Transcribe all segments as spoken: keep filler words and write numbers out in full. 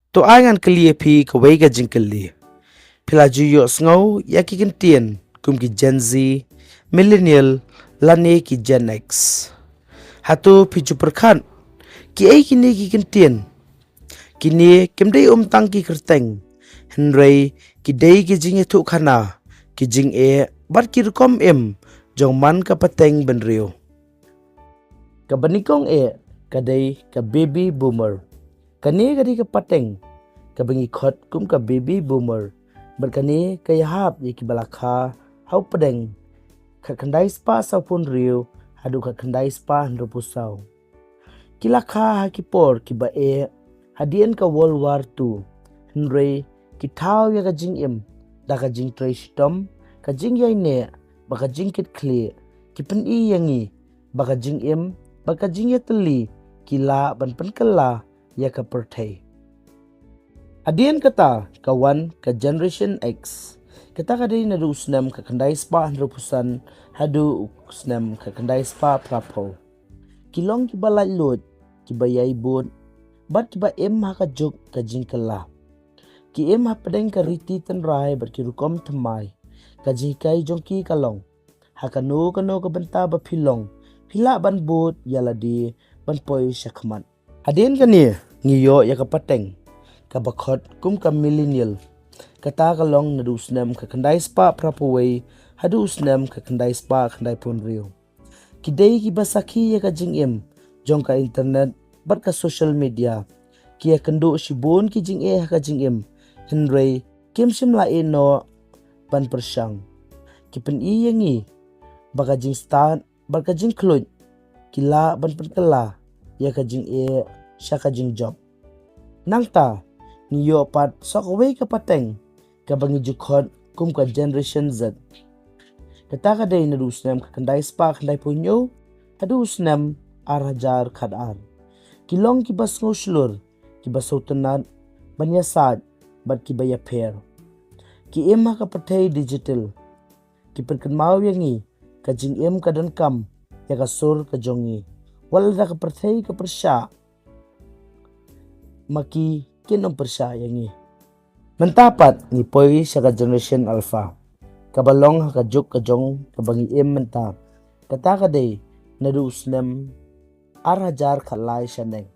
To ai ngan kylli ïa phi kawei ka jingkylli. Phi la ju ïohsngew ïa ki kyntien kum ki Gen Z, Millennial, lane ki Gen X? Hato phi ju pyrkhat kiei kine ki kyntien? Kine kim dei um tang ki kyrteng, hynrei ki dei ki jingïathuhkhana, ki jingeh bad ki rukom im jong man ka pateng bynriew. Kaba nyngkong eh ka dei ka Baby Boomer. Kane ka dei ka pateng kaba ngi khot kum ka Baby Boomer, bad kane ka ïahap ïa kiba la kha ha u pdeng khatkhyndai spah sawphew hynriew haduh khatkhyndai spah hynriewphew saw. Ki la kha ha ki por kiba eh hadien ka World War Two, hynrei ki thaw ïa ka jingim da ka jingtrei shitom, ka jingïaineh bad ka jingkitkhlieh. Ki pyni ïa ngi ba ka jingim bad ka jingïatylli ki lah ban pynkylla ïa ka pyrthei. Hadien kata ka wan ka Generation X. Kata ka dei naduh u snem khatkhyndai spah hynriewphew san haduh u snem khatkhyndai spah phraphew. Ki long kiba laitluid, kiba ïai bud bad kiba im ha ka juk ka jingkylla. Ki im hapdeng ka riti tynrai bad ki rukom thymmai. Ka jinghikai jong ki ka long, ha kano kano ka bynta ba phi long, phi lah ban bud ïa lade ban poi sha khmat. Hadien kane ngi ïoh ïa ka pateng kaba khot kum ka Millennial. Kata ka long naduh u snem khatkhyndai spah phraphew wei haduh u snem khatkhyndai spah khyndaiphew hynriew. Ki dei kiba sakhi ïa ka jingim jong ka internet bad ka social media. Ki ïakynduh shibun ki jingeh ha ka jingim, hynrei kim shym la ïehnoh ban pyrshang. Ki pyni ïa ngi ba ka jingstad bad ka jingkhluit ki lah ban pynkylla ïa ka jingeh sha ka jingjop. Nangta ngi ïoh pat sa kawei ka pateng kaba ngi ju khot kum ka Generation Z. Kata ka dei naduh u snem khatkhyndai spah khyndaiphew hynñiew haduh u snem ar hajar khatar. Ki long kiba sngewshlur, kiba sngewtynnat ban ïasaid bad kiba ïapher. Ki im ha ka pyrthei digital. Ki pynkynmaw ïa ngi ka jingim ka donkam ïa ka sur ka jong ngi, wat lada ka pyrthei ka pyrshah, ma ki kin ym pyrshah ïa ngi. Mynta pat ngi poi sha ka Generation Alpha, kaba long ha ka juk ka jong kaba ngi im mynta. Kata ka dei naduh u snem ar hajar khatlai shaneng.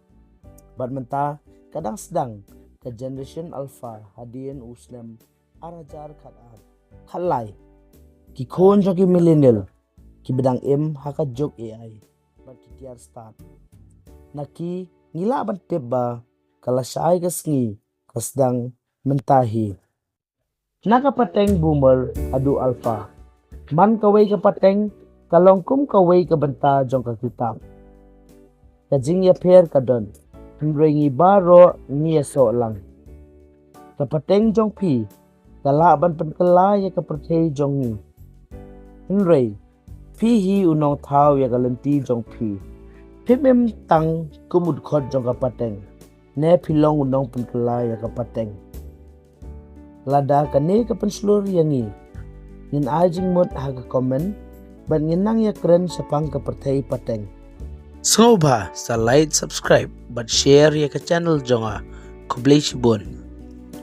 Bad mynta ka dang sdang ka Generation Alpha hadien u snem ar hajar khatar. Khatlai, ki khun jong ki Millennial kiba dang im ha ka juk A I bad ki tiar stad. Na ki ngi lah ban tip ba ka lashai ka sngi ka sdang mynta hi. Na ka pateng Boomer haduh Alpha, man kawei ka pateng ka long kum kawei ka bynta jong ka kitab. Ka jingïapher ka don, hynrei ngi baroh ngi ïasoh lang. Ka pateng jong phi ka lah ban pynkylla ïa ka pyrthei jong ngi. Hynrei phi hi u nongthaw ïa ka lynti jong phi. Phim im tang kum u dkhot jong ka pateng, ne phi long u nongpynkylla ïa ka pateng. Lada kane ka pynshlur ïa ngi, ngin ai jingmut ha ka comment bad ngin nang ïakren shaphang ka pyrthei pateng. Sngewbha sa like, subscribe bad share ïa ka channel jong nga. Khublei shibun.